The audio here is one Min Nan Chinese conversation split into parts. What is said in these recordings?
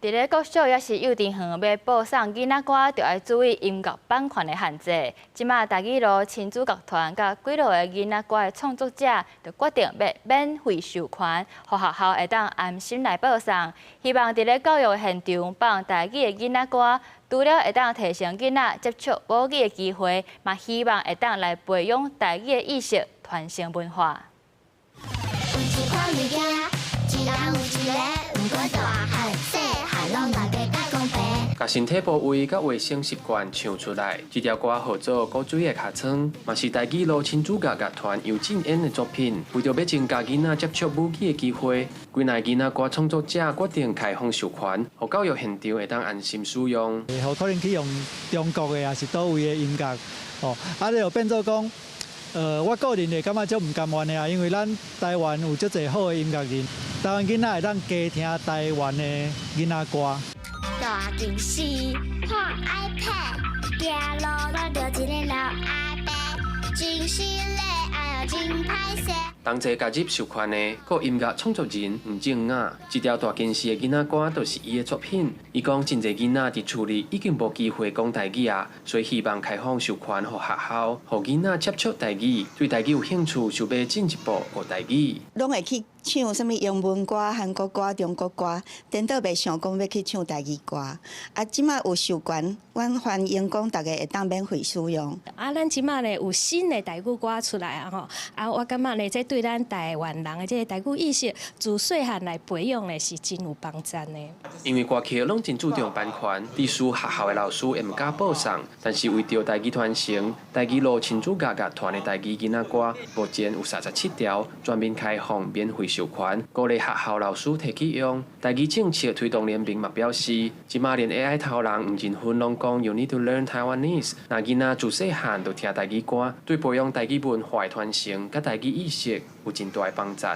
佇咧國小抑是幼稚園欲播送囡仔歌，就愛注意音樂版權的限制。這馬台語路親子樂團佮幾落个囡仔歌的創作者，就決定欲免費授權，予學校會當安心來播送。希望佇咧教育現場放台語的囡仔歌，除了會當提升囡仔接觸母語的機會，嘛希望會當來培養台語的意識，傳承文化。一人有一个，毋管大漢細漢，攏大家佮講白。共身體部位佮衛生習慣唱出來，這條歌號做《古水的尻川》，嘛是台語路親子樂樂團尤振演的作品。為著欲增加囡仔接觸母語的機會，幾若个囡仔歌創作者決定開放授權，予教育現場會當安心使用。予可能去用中國的，抑是佗位的音樂，哦，啊，這就變做講，我個人會感覺足毋甘願的啊，因為咱台灣有足濟好的音樂人，台灣囡仔會當加聽台灣的囡仔歌。大電視，看 iPad，行路拄著一个老阿伯，真失禮，哎喲真歹勢。同齊加入授權的，閣有音樂創作人黃正雅，這條大電視的囡仔歌就是伊的作品。伊講真濟囡仔佇厝裡已經無機會講台語啊，所以希望開放授權予學校，予囡仔接觸台語，對台語有興趣，想欲進一步學台語。攏會去唱啥物英文歌、韓國歌、中國歌，顛倒袂想講欲去唱台語歌。啊，這馬有授權，阮歡迎講逐家會當免費使用。啊，咱這馬咧有新的台語歌出來啊吼，啊，我感覺咧，這對咱台灣人的這个台語意識，自細漢來培養咧，是真有幫助的。因為歌曲攏真注重版權，即使學校的老師會毋敢播送，但是為著台語傳承，台語路親子樂樂團的台語囡仔歌，目前有37條全面開放免費授權，鼓勵學校老師提去用。台語政策推動聯盟嘛表示，這馬連 AI 頭人黃仁勳攏講 You need to learn Taiwanese，若囡仔自細漢就聽台語歌，對培養台語文化的傳承佮台語意識有真大的幫助。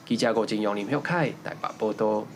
記者吳正陽、林旭凱台北報導。